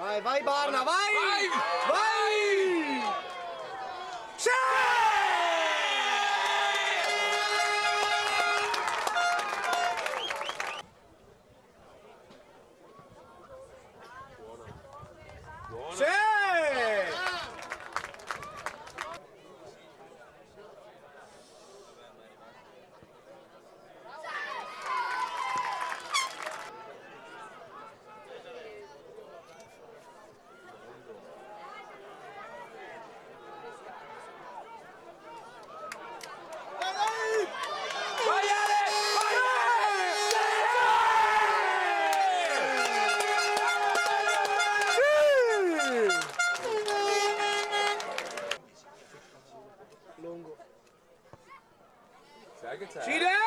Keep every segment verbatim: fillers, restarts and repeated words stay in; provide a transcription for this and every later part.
Vai, vai, Barna, vai! Vai! Vai! Sì! Sì! Longo. Sai che c'è? Cide!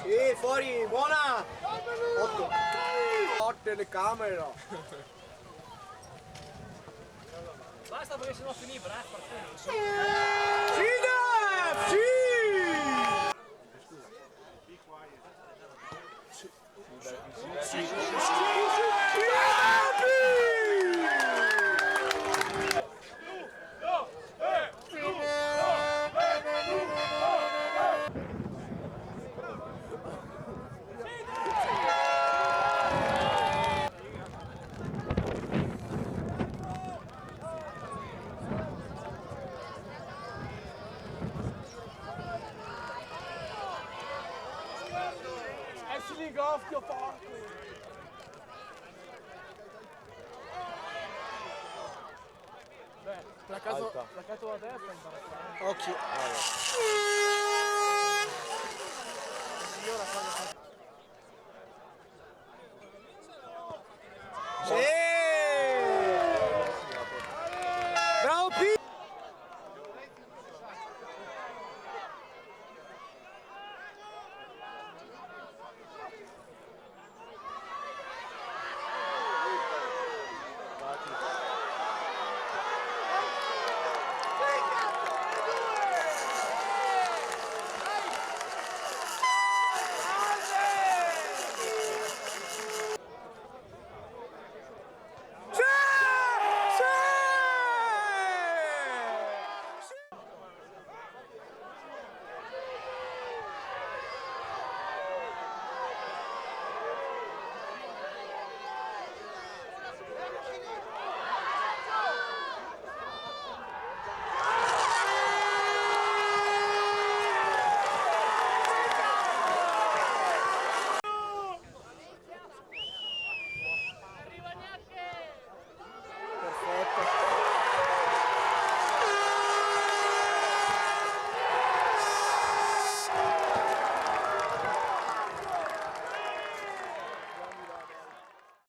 Sì, fuori, buona! Otto. Otto telecamera. Basta, perché sennò finì, bravo, fortuna. Sì, dai, sì! E si li ingoffia, porco! Beh, placato, alta. Placato a destra, imbarazzante. Occhio. Signora, quando fa